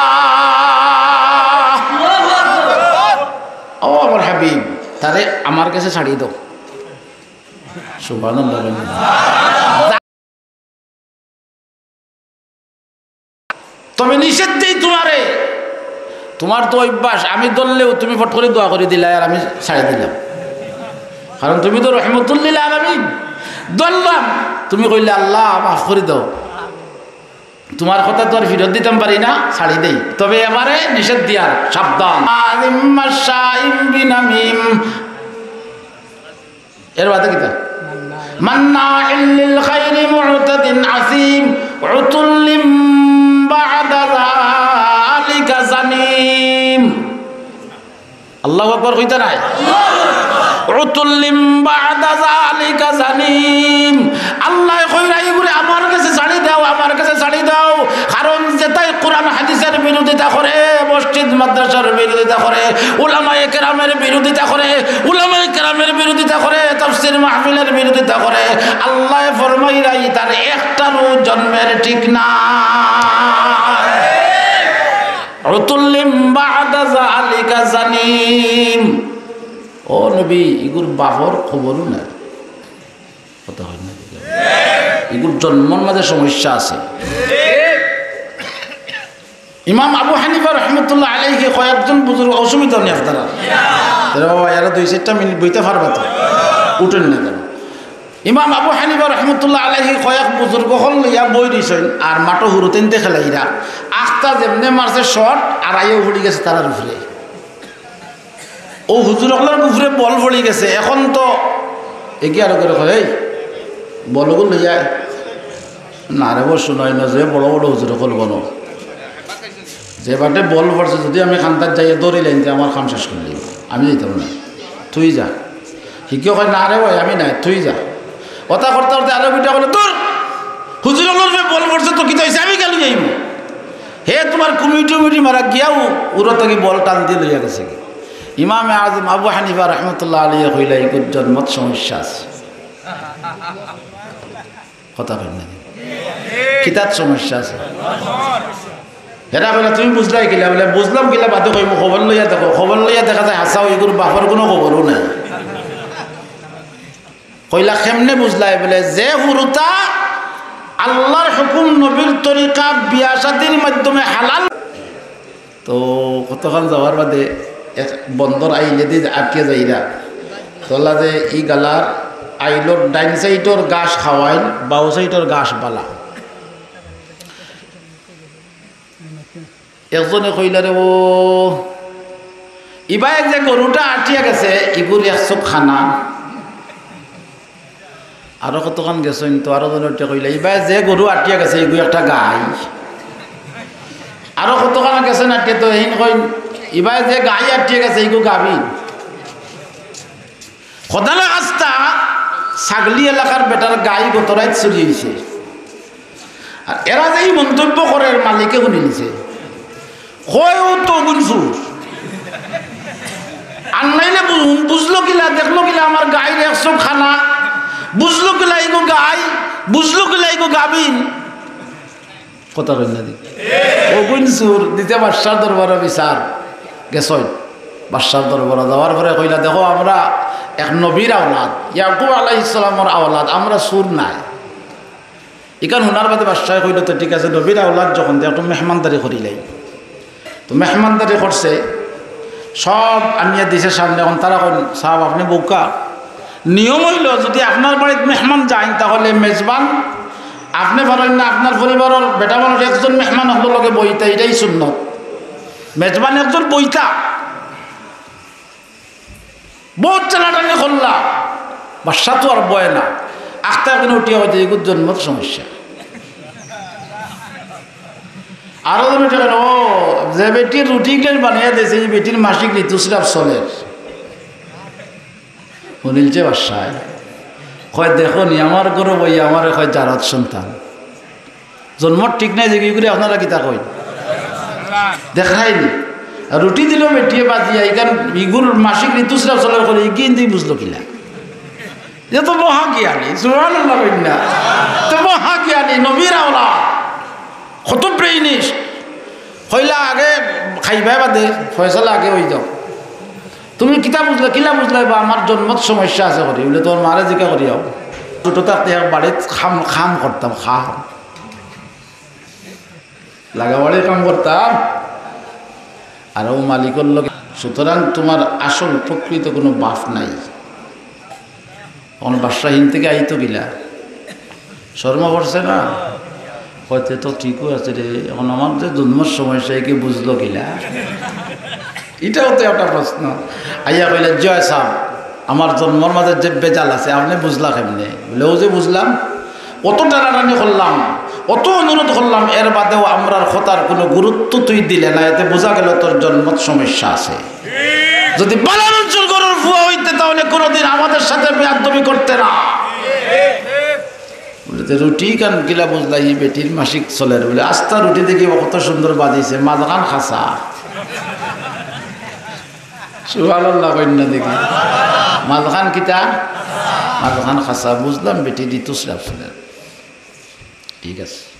ও আমার হাবিব, তারে আমার গেছে ছাড়ি দেও। সুবহানাল্লাহ। তবে নিষেধ দেই তুমারে, তুমার তো অভ্যাস, আমি ধরলেও তুমি ফট করি দোয়া করি দিলায় আর আমি ছাড়ি দিলাম, কারণ তুমি তো রহমতুল্লিল আলামিন। ধরলাম, তুমি কইলে, "আল্লাহ, মাফ করি দেও।" তুমার কথা তো আর ফিরত দিতাম পারি না, ছাড়ি দেই। তবে এবারে নিষেধ দিয়ার, সাবধান। আযিম মাশশাইম বিনামিম। এর বাদে কিতা? মান্নাইল লিল খাইরি মুতাদিন আসিম, উতুল্লিম বাদা যালিকা জানিম। আল্লাহু আকবার কইতা নায়? উতুল্লিম বাদা যালিকা জানিম। আল্লায় কইরা ইগুরে আমার গেছে ছাড়ি দেও, আমার গেছে ছাড়ি দেও। কারণ যেতায় কুরআন হাদিসর বিরোধিতা করে, মসজিদ মাদ্রাসার বিরোধিতা করে, উলামায়ে কেরামের বিরোধিতা করে, উলামায়ে কেরামের বিরোধিতা করে, তাফসীর মাহফিলর বিরোধিতা করে, আল্লায় ফরমাইরা ইতার একটারও জন্মের ঠিক না। উতুল্লিম বাদা যালিকা জানিম। ও নবী, ইগুর বাপর খবরও নাই। কথা কই না? ইগুর জন্মর মাঝে সমস্যা আছে। ইমাম আবু হানিফা রহমতুল্লাহ আলাইহি কয়েকজন বুজুর্গ, অসুবিধা নেই আপনারা? তারা বাবা, এরা দুই চাইরটা মিনিট বইতা পারবা তো? উঠইন না কেনে? ইমাম আবু হানিফা রহমতুল্লাহ আলাইহি কয়েক বুজুর্গ অকল লইয়া বই দিছইন, আর মাঠো হুরুতাইন্তে খেলাইরা। আখতা যেমনে মারছে শট, আর আইয়াউ পড়ি গেছে তারার উপরে। অউ হুজুর অকলর উপরে বল পড়ি গেছে, এখন তো এগিয়ে আরো করে কয়, "এই, বলগুন লইয়া আয়।" না রে, বল শুনাই না, যে বড় বড় হুজুর অকল বলো, যে বাটে বল পড়ছে, যদি আমি কান্দাত যাইয়া ধরিলাইন, তে আমার কাম শেষ করিলাইবো, আমি যাইতাম না, তুই যা। হিকেও কয়, "না রে ভাই, আমি নাই, তুই যা।" অতা করতে করতে আরো বেটা কইলো, "দূর, হুজুর অকলর উপরে বল পড়ছে তো কিতা অইছে, আমি কেনে যাইমু?" হে তুমার কুমিটি উমিটি মারা গিয়াউ উরো থাকি বল টান দিয়া লইয়া গেছে গি। ইমামে আজম আবু হানিফা রহমতুল্লাহ আলাইহি কইলা, "ইগুর জন্মত সমস্যা আছে।" কথা কই না? কিতাত সমস্যা আছে? এরা বলে, "তুমি বুঝলায় কিলা?" বলে, "বুঝলাম কিলা বাদে কইমু, খবর লইয়া দেখো।" খবর লইয়া দেখা যায় হাছাউ ইগুর বাপর কুনু খবরও নাই। কইলা, "কেমনে বুঝলায়?" বলে, "যে হুরুতা আল্লার হুকুম, নবীর তরিকা, বিয়া শাদির মাধ্যমে হালাল। তো কতখান যাওয়ার বাদে এক বন্দর আইলেদি আটিয়া যাইরা। তলা যে ই গালার আইলর ডাইন সাইডর ঘাস খাওয়াইল, বাউ সাইডর ঘাস বালা। একজনে কইলা, "রে ও, ইবায় যে গরুটা আটিয়া গেছে, ইগুর এক চোখ খানা।" আরো কতখান গেছইন তো, আরো জনে উঠিয়া কইলা, "ইবায় যে গরু আটিয়া গেছে, ইগু একটা গাই।" আরো কতখান গেছইন আটিয়া তো, এইন কইন, "ইবায় যে গাই আটিয়া গেছে, ইগু গাভী।" খোদালা আস্তা ছাগলি এলাকার বেটার গাই গত রাইত চুরি অইছে। আর এরা যে ই মন্তব্য করের, মালিকে হুনিলিছে। কয়, "ও তো বুঝছু। আর নাইলে বু-, বুঝলো কিলা, দেখলো কিলা আমার গাইর এক চোখ খানা? বুঝলো কিলা ইগু গাই? বুঝলো কিলা ইগু গাভিন?" কথা কইন না দি। অগুইন চুর দিতে বাদশার দরবারো বিচার গেছইন। বাদশার দরবারো যাওয়ার পরে কইলা, "দেখো, আমরা এক নবীর আওলাদ, ইয়াকুব আলাইহিস সালামর আওলাদ, আমরা চুর নায়।" ইখান হুনার বাদে বাদশায় কইলো, "তো ঠিক আছে, নবীর আওলাদ যখন, তে একটু মেহমানদারি করিলাই।" তো মেহমানদারি করছে, সব আনিয়া দিছে সামনে। এখন তারা কইন, "সাব, আপনে বউক্কা, নিয়ম অইলো, যুদি আপনার বাড়িত মেহমান যাইন, তাহলে মেজবান, আপনে পারইন না, আপনার পরিবারর বেটা মানুষ একজন মেহমান অকলর লগে বইতা, ইটাই সুন্নত। মেজবান একজন বইতা।" বউত টানাটানি করলা, বাদশা তো আর বয় না। আখতা এখানে উঠিয়া কইতে, "ইগুর জন্মত সমস্যা।" আরো জন উঠিয়া কইন, "ও, যে বেটির রুটি ইগুলান বানাইয়া দিছে, ই বেটির মাসিক ঋতুস্রাব চলের।" হুনিলছে বাদশায়। কয়, "দেখো নি, আমার ঘরো বইয়া আমারে কয় জারত সন্তান। জন্মর ঠিক নাই, যে কি করে আপনারা কিতা কইন? দেখরায়নি।" আর রুটি দিল বেটিয়ে বাজিয়া, ইখান ইগুর মাসিক ঋতুস্রাব চলের করে, ইগিন দি বুঝলো কিলা? যে তো মহাজ্ঞানী, সুবহানাল্লাহ কইন না। তো মহাজ্ঞানী, নবীর আওলাদ। কত brainish। কইলা, "আগে খাইবায় বাদে, ফয়সালা আগে অই যাও।" "তুমি কিতা বুঝলা, কিলা বুঝলা বা আমার জন্মত সমস্যা আছে?" করি বলে, "তোর মারে জিকা করি আও।" ছোট থাকতে এক বাড়িত কাম, কাম করতাম, কাম। লাগাবাড়ির কাম করতাম। আর ও মালিকর লগে, সুতরাং তোমার আসল প্রকৃত কোনো বাপ নাই। এখন বাদশাহ হিন থেকে আইতো কিলা? শর্মা পড়ছে না? কইতে তো ঠিকও আছে রে, এখন আমার যে জন্মর সমস্যা, একে বুঝলো কিলা? এটাও তো একটা প্রশ্ন। আইয়া কইলে, "জয় সাব, আমার জন্মর মাঝে যে বেজাল আছে, আপনে বুঝলা কেমনে?" বলে, "ও যে বুঝলাম, অত টানাটানি করলাম, অত অনুরোধ করলাম, এর বাদেও আমরার কথার কোনো গুরুত্ব তুই দিলে না, এতে বুঝা গেল তোর জন্মত সমস্যা আছে। যদি বালা মানুষর ঘরর ফুয়া অইতে, তাহলে কোনোদিন আমাদের সাথে বেয়াদবি করতে না।" বলে, "তে রুটি ইখান কিলা বুঝলা, ই বেটির মাসিক চলের?" বলে, "আস্তা রুটি দেখি কত সুন্দর বাজিছে, মাঝখান খাসা।" সুবহানাল্লাহ কইন না দেখি। মাঝখান কিতা? মাঝখান খাসা। বুঝলাম বেটি ঋতুস্রাব চলের। ঠিক আছে।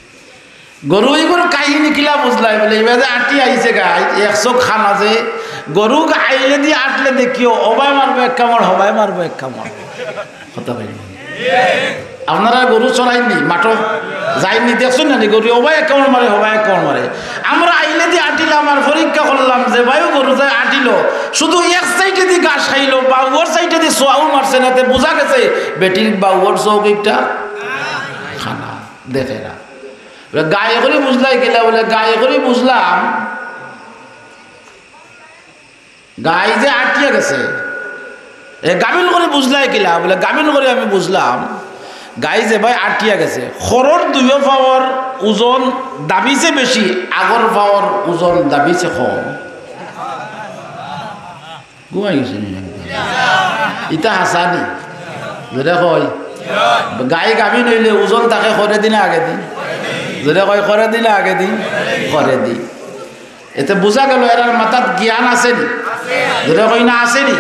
গরু ইগুর কাহিনী কিলা বুঝলাই? বলে, "ইবায় যে আটি আইছে গাই, এক চোখ খানা যে, গরু আইলে দি আটলে দেখিও, ওবায় মারবো এক কামড়, হবায় মারবো এক কামড়।" কথা কইন। আপনারা গরু চড়াইননি, মাঠো যাইননি, দেখছইন না নি? গরু ওবায় এক কামড় মারে, হবায় এক কামড় মারে। আমরা আইলে দি আটিলাম আর পরীক্ষা করলাম যে বায়ু গরু যায় আটিলো, শুধু এক সাইডে দি ঘাস খাইলো, বাউর সাইডে দি সোয়াও মারছে না, তে বুঝা গেছে বেটির বাউর চোখ একটা খানা, দেখে না। বলে, "গায়ে করে বুঝলাই কিলা?" বলে, "গায়ে করে বুঝলাম, গাই যে আটিয়া গেছে।" এ, গামিন করে বুঝলাই কিলা? বলে, "গামিন করে আমি বুঝলাম, গাই যে ভাই আটিয়া গেছে, খরর দুইও পাওর ওজন দাবিছে বেশি, আগর পাওর ওজন দাবিছে কম।" ঘুমাই গেছে নি? ইতা হাসানি। জোরে কই। গাই গামিন অইলে ওজন থাকে খরে দিনে আগে দি। জোরে কই, খরে দিনে আগে দি। খরে দি। এতে বুঝা গেল এরার মাথাত জ্ঞান আছে নি? জোরে কই না, আছে নি?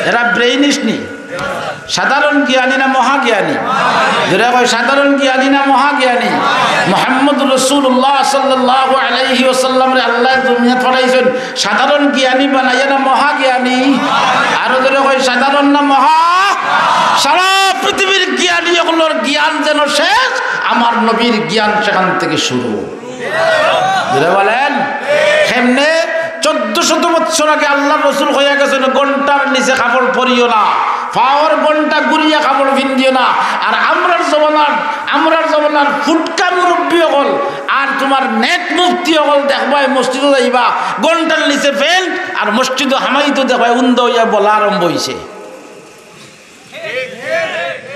এরা brainish নি? সাধারণ জ্ঞানী না মহাজ্ঞানী? জোরে কই, সাধারণ জ্ঞানী না মহাজ্ঞানী? মুহাম্মদুর রাসূলুল্লাহ সাল্লাল্লাহু আলাইহি ওয়াসাল্লামরে আল্লায় দুনিয়াত পাঠাইছইন সাধারণ জ্ঞানী বানাইয়া না মহাজ্ঞানী? আরো জোরে কই, সাধারণ না মহা? সারা পৃথিবীর জ্ঞানী অকলর জ্ঞান যেন শেষ, আমার নবীর জ্ঞান সেখান থেকে শুরু। জোরে বলেন, কেমনে? চোদ্দ শত বছর আগে আল্লাহর রসুল কইয়া গেছইন, "ঘন্টার নিচে কাপড় পরিও না, পাওর ঘন্টা ঘুরিয়া কাপড় পিন্দিও না।" আর আমরার জমানার, আমরার জমানার ফুটকা মুরব্বি অকল আর তুমার নেক মুফতি অকল দেখবায়, মসজিদো যাইবা, ঘন্টার নিচে প্যান্ট, আর মসজিদো হামাইতো দেখবায় উন্দা অইয়া বলা আরম্ভ অইছে।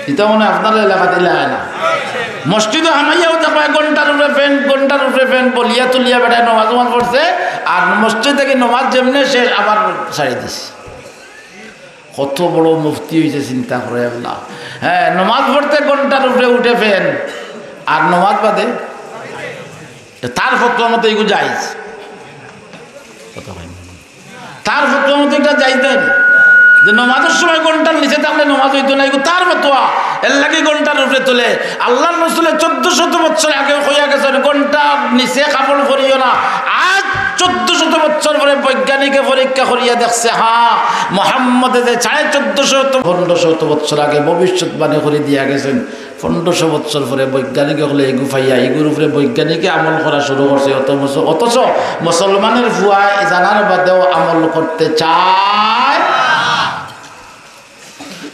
ইতা মনে অয় আপনার এলাকাত ইলা অয় না। মসজিদো হামাইয়াও দেখবায় ঘন্টার উপরে প্যান্ট, ঘন্টার উপরে প্যান্ট, বলিয়া তুলিয়া বেটায় নমাজ উমাজ পড়ছে, আর মসজিদ থাকি নমাজ যেমনে শেষ আবার ছাড়ি দিছে। কত বড় মুফতি অইছে, চিন্তা করো আল্লাহ। হ্যাঁ, নমাজ পড়তে ঘন্টার উপরে উঠে প্যান্ট, আর নমাজ বাদে তার ফতোয়া মতে এগু জায়েজ। কথা হয় না। তার ফতোয়া মতে ইটা জায়েজ নায় যে নমাজর সময় ঘন্টার নিচে থাকলে নমাজ অইতো না, এগু তার ফতোয়া। এরলাগি ঘন্টার উপরে তুলে। আল্লাহর রসুলে চোদ্দ শত বছর আগে কইয়া গেছইন, "ঘন্টার নিচে কাপড় পরিও না।" আজ চোদ্দ শত বছর পরে বৈজ্ঞানিকে পরীক্ষা করিয়া দেখছে, হ্যাঁ, মোহাম্মদে যে সাড়ে চোদ্দ শত, পনেরো শত বছর আগে ভবিষ্যৎবাণী করি দিয়া গেছইন, পনেরো শত বছর পরে বৈজ্ঞানিক অকলে এগু পাইয়া, এগুর উপরে বৈজ্ঞানিকে আমল করা শুরু করছে। অত মুস-, অথচ মুসলমানের পুয়ায় জানার বাদেও আমল করতে চায়।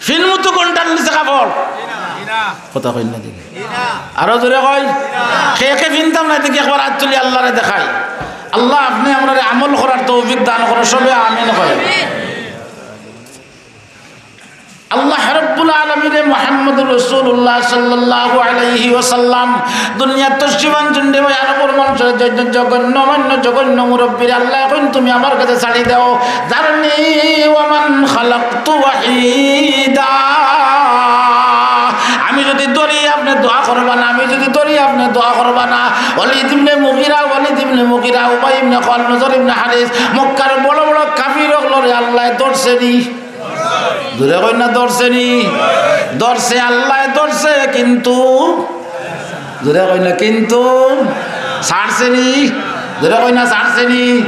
ফিল্ম তো ঘন্টার নিচে কাপড়। কথা কইন না দেখি। আরো জোরে কই। কে কে ফিনতাম না দেখি, একবার আত তুলি আল্লাহরে দেখাই। আল্লাহ, আপনে আমরারে আমল করার তৌফিক দান করো, সবে আমিন কই। আল্লাহ রাব্বুল আলামিনে মুহাম্মদুর রাসূলুল্লাহ সাল্লাল্লাহু আলাইহি ওয়াসাল্লাম দুনিয়াত তশরিফ আনছইন রে ভাই, আরবর মানুষরে, জ-, জ-, জঘন্য, মান্য জঘন্য মুরব্বিরে আল্লায় কইন, "তুমি আমার কাছে ছাড়ি দেও, যারনি ওয়া মান খালাকতু ওয়াহিদা।" আমি যদি ধরি, আপনে দোয়া করবা না, আমি যদি ধরি, আপনে দোয়া করবা না। ওয়ালিদ ইবনে মুগিরা, ওয়ালিদ ইবনে মুগিরা, উবাই ইবনে খালফ, নজর ইবনে হারিস, মক্কার বড় বড় কাফির অকলরে আল্লায় ধরছে নি। জোরে কইন না, ধরছে নি? ধরছে, আল্লায় ধরছে, কিন্তু, জোরে কইন না, কিন্তু ছাড়ছে নি? জোরে কইন না, ছাড়ছে নি?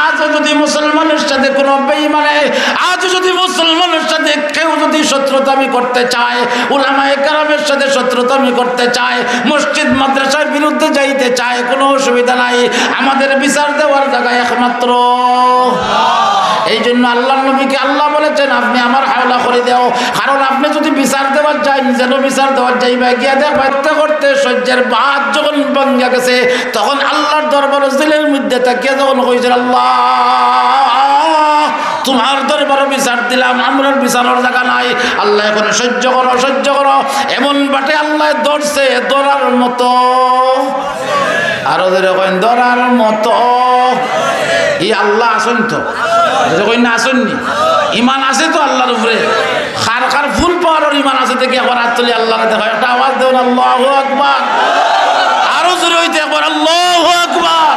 আজও যদি মুসলমানের সাথে কোনো বেঈমানে, আজও যদি মুসলমানের সাথে কেউ যদি শত্রুতামি করতে চায়, উলামায়ে কেরামের সাথে শত্রুতামি করতে চায়, মসজিদ মাদ্রাসার বিরুদ্ধে যাইতে চায়, কোনো অসুবিধা নাই। আমাদের বিচার দেওয়ার জায়গা একমাত্র। এই জন্য আল্লাহর নবীকে আল্লাহ বলেছেন, "আপনি আমার হাওলা করে দেও।" কারণ আপনি যদি বিচার দেওয়ার যাইন, যেন বিচার দেওয়ার যাইবা, গিয়া দেখবা, করতে করতে সহ্যের বাঁধ যখন ভাঙ্গিয়া গেছে, তখন আল্লাহর দরবারো জেলের মধ্যে থাকিয়া যখন কইছেন, "আল্লাহ, তোমার দরবারো বিচার দিলাম, আমরার বিচারর জায়গা নাই।" আল্লায় কইন, "সহ্য করো, সহ্য করো।" এমন বাটে আল্লায় ধরছে, ধরার মতো। আরো জোরে কইন, ধরার মতো। ই আল্লাহ আছইন তো? জোরে কইন না, আছইন নি? ইমান আছে তো আল্লাহর উপরে? কার কার ফুল পাওয়ারর ইমান আছে দেখি একবার আত তুলি আল্লাহরে দেখাই। একটা আওয়াজ দেও না, আল্লাহু আকবার। আরো জোরে অইতে একবার, আল্লাহু আকবার।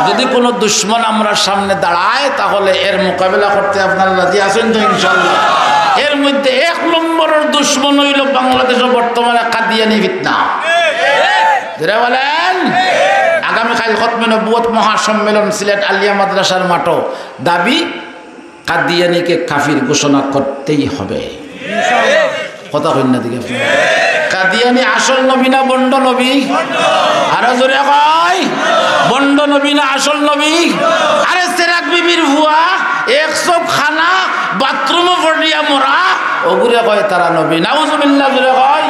যদি কোনো দুশমন আমরার সামনে দাঁড়ায়, তাহলে এর মোকাবেলা করতে আপনারা রাজি আছইন তো ইনশাআল্লাহ? এর মধ্যে এক নম্বরর দুশমন অইলো বাংলাদেশো বর্তমানে কাদিয়ানি ফিতনা। জোরে বলেন। আগামীকাল খতমে নবুয়ত মহাসম্মেলন সিলেট আলিয়া মাদ্রাসার মাঠো। দাবি, কাদিয়ানিকে কাফির ঘোষণা করতেই হবে। কথা কইন না দেখি আপনারা। কাদিয়ানি আসল নবী না ভণ্ড নবী? আরো জোরে কই, ভণ্ড নবী না আসল নবী? আরে চেরাগ বিবির পুয়া, এক চোখ কানা, বাথরুমো পড়িয়া মরা, ওগুরে কয় তারা নবী। নাউজুবিল্লাহ, জোরে কই।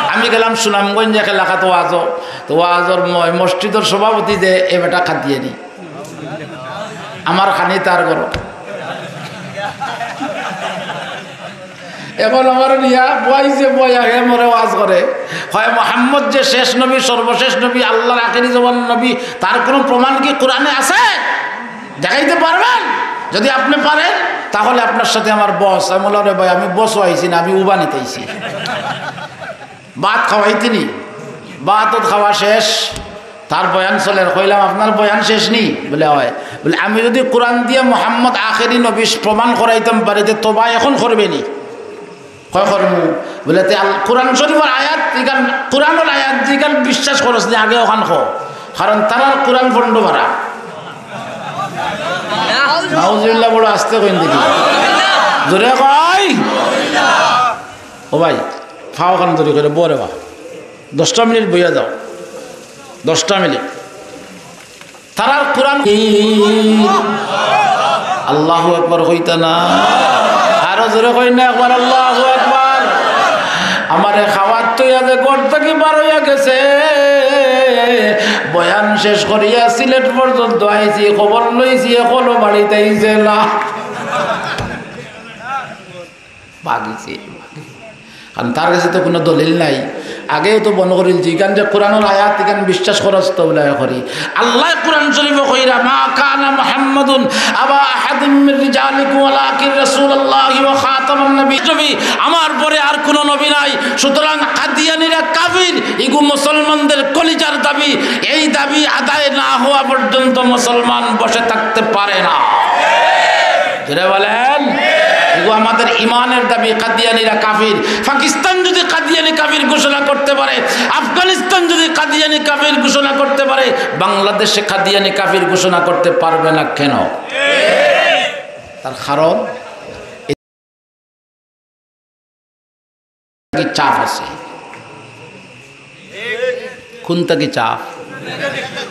আমি গেলাম সুনামগঞ্জ এক এলাকাত ওয়াজো, তো ওয়াজর ম-, মসজিদর সভাপতি যে এ বেটা কাদিয়ানি। আমার খানি তার ঘরো। এখন আমার নিয়া বইছে, বইয়া হে মরে ওয়াজ করে। কয়, "মোহাম্মদ যে শেষ নবী, সর্বশেষ নবী, আল্লাহর আখেরি জমানার নবী, তার কোনো প্রমাণ কি কোরআনে আছে? দেখাইতে পারবেন? যদি আপনি পারেন, তাহলে আপনার সাথে আমার বস।" আমি বললাম, "রে ভাই, আমি বসও আইছি না, আমি উবানিত আইছি।" ভাত খাওয়াইতে নি, ভাত খাওয়া শেষ, তার বয়ান চলের। কইলাম, "আপনার বয়ান শেষ নি?" বলে, "অয়।" বলে, "আমি যদি কোরআন দিয়া মোহাম্মদ আখেরি নবী প্রমাণ করাইতাম পারি, তে তওবা এখন করবে নি?" কয়, "করমু।" বলে, "তে আল-, কোরআন শরীফর আয়াত, ইখান কোরআনর আয়াত, যেখান বিশ্বাস করস নি, আগে ওখান ক, কারণ তারার কোরআন ভণ্ড ভরা।" নাউজুবিল্লাহ, বড় আস্তে কইন দেখি। জোরে কই। ও ভাই, ফাও খান ধরি করে, বরে বা। দশটা মিনিট বইয়া যাও, দশটা মিনিট। তারার কোরআন, আল্লাহু আকবার কইতা না? আরো জোরে কই না একবার আল্লাহু আকবার। আমারে খাওয়াত থইয়া যে ঘর থাকি বার অইয়া গেছে, বয়ান শেষ করিয়া সিলেট পর্যন্ত আইছি, খবর লইছি, এখনো বাড়িত আইছে না। ভাগিছে। কারণ তার গেছে তো কুনু দলিল নাই। আগেও তো বন্ধ করিলছি, ইখান যে কোরআনর আয়াত, ইখান বিশ্বাস করছ তো বলে করি। আল্লায় কোরআন শরীফো কইরা, "মা কানা মুহাম্মাদুন আবা আহাদিম মির রিজালিকুম ওয়ালাকিন রাসূলুল্লাহি ওয়া খাতামান নবী।" নবী, আমার পরে আর কুনু নবী নাই। সুতরাং কাদিয়ানীরা কাফির, ইগু মুসলমানদের কলিজার দাবি। এই দাবি আদায় না হওয়া পর্যন্ত মুসলমান বসে থাকতে পারে না। জোরে বলেন, এগু আমাদের ইমানের দাবি, কাদিয়ানীরা কাফির। পাকিস্তান যদি কাদিয়ানী কাফির ঘোষণা করতে পারে, আফগানিস্তান যদি কাদিয়ানী কাফির ঘোষণা করতে পারে, বাংলাদেশে কাদিয়ানী কাফির ঘোষণা করতে পারবে না কেন? তার কারণ কি চাপ আছে? কোন থাকি চাপ?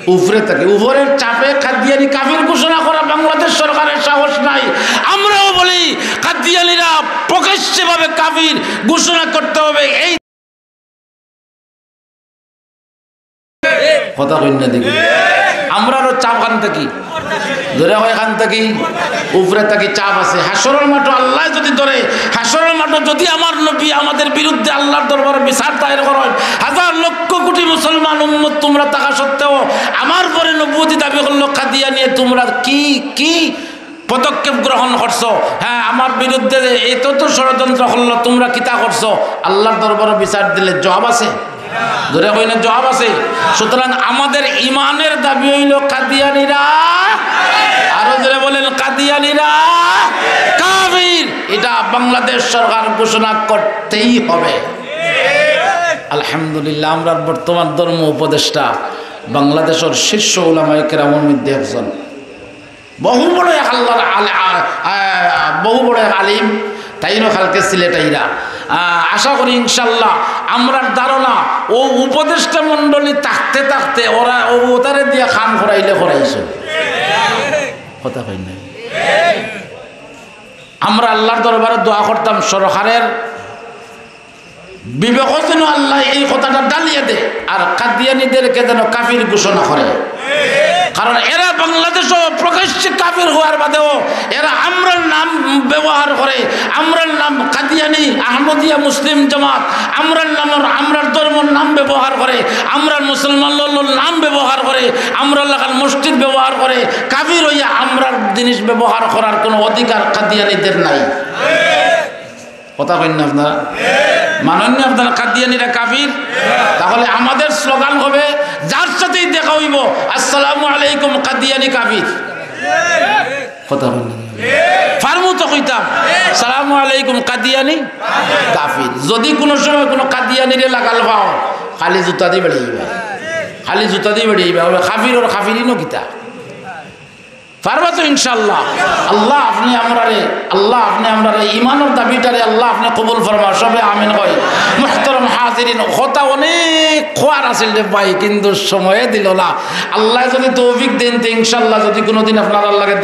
উপরে থাকি। উপরের চাপে কাদিয়ানি কাফির ঘোষণা করা বাংলাদেশ সরকারের সাহস নাই। আমরাও বলি, কাদিয়ানিরা প্রকাশ্যভাবে কাফির ঘোষণা করতে হবে। এই কথা কইন না দেখি। আমরারও চাপ কান থাকি, ধরে হয় কান থাকি, উপরে থাকি চাপ আছে। হাশরর মাঠো আল্লায় যদি ধরে, হাশরর মাঠো যদি আমার নবী আমাদের বিরুদ্ধে আল্লাহর দরবারে বিচার দায়ের করেন, হাজার লক্ষ কোটি মুসলমান উম্মত তোমরা থাকা সত্ত্বেও আমার পরে নবুয়তি দাবি করলো কাদিয়ানিয়ে, তোমরা কি, কি পদক্ষেপ গ্রহণ করছো? হ্যাঁ, আমার বিরুদ্ধে এত তো ষড়যন্ত্র করলো, তোমরা কিতা করছো? আল্লাহর দরবারে বিচার দিলে জবাব আছে? জোরে কই না, জবাব আছে। সুতরাং আমাদের ইমানের দাবি হইল কাদিয়ানিরা, আরো জোরে বলেন, কাদিয়ানিরা কাফির। এটা বাংলাদেশ সরকার ঘোষণা করতেই হবে। আলহামদুলিল্লাহ, আমরার বর্তমান ধর্ম উপদেষ্টা বাংলাদেশের শীর্ষ উলামায়ে কেরামের মধ্যে একজন। বহু বড় এক আল্লাহর আলে-, আ-, আ-, বহু বড় এক আলিম, তাইনও কালকে সিলেট আইরা। আ, আশা করি ইনশাআল্লাহ আমরার ধারণা ও উপদেষ্টা মণ্ডলী থাকতে থাকতে ওরা ও ওতারে দিয়া কাম করাইলে করাইছো। কথা কই না। আমরা আল্লাহর দরবারে দোয়া করতাম সরকারের বিবেকও যেন আল্লাহ এই কথাটা ডালিয়ে দে, আর কাদিয়ানিদেরকে যেন কাফির ঘোষণা করে। কারণ এরা বাংলাদেশও প্রকাশ্যে কাফির হওয়ার বাদেও এরা আমরার নাম ব্যবহার করে, আমরার নাম কাদিয়ানি, আহমদিয়া, মুসলিম জামাত, আমরার নামর, আমরার ধর্মর নাম ব্যবহার করে, আমরার মুসলমান লল্লর নাম ব্যবহার করে, আমরার লাখান মসজিদ ব্যবহার করে, কাফির হইয়া আমরার জিনিস ব্যবহার করার কোনো অধিকার কাদিয়ানিদের নাই। কথা কইন না আপনারা? মানইন না আপনারা কাদিয়ানিরা কাফির? তাহলে আমাদের স্লোগান হবে, যার সাথেই দেখা হইব, "আসসালামু আলাইকুম কাদিয়ানি কাফির।" কথা কইন না? পারমু তো কইতাম, "সালামু আলাইকুম কাদিয়ানি কাফির।" যদি কোনো সময় কোনো কাদিয়ানিরে লাগাল পাও, খালি জুতা দি বেড়াইবা, খালি জুতা দি বেড়াইবা, হবে কাফির ওর কাফিরই ন কিতা? পারবা তো ইনশাআল্লাহ। আল্লাহ আপনি আমরারে, আল্লাহ আপনি আমরারে ইমানর দাবিটারে আল্লাহ আপনি কবুল ফরমা। সবে আমিন কই। মুহতারাম হাজিরিন, কথা অনেক কওয়ার আছিল রে ভাই, কিন্তু সময়ে দিল না। আল্লাহ যদি তৌফিক দেন, তে ইনশাআল্লাহ যদি কোনোদিন আপনারার লগে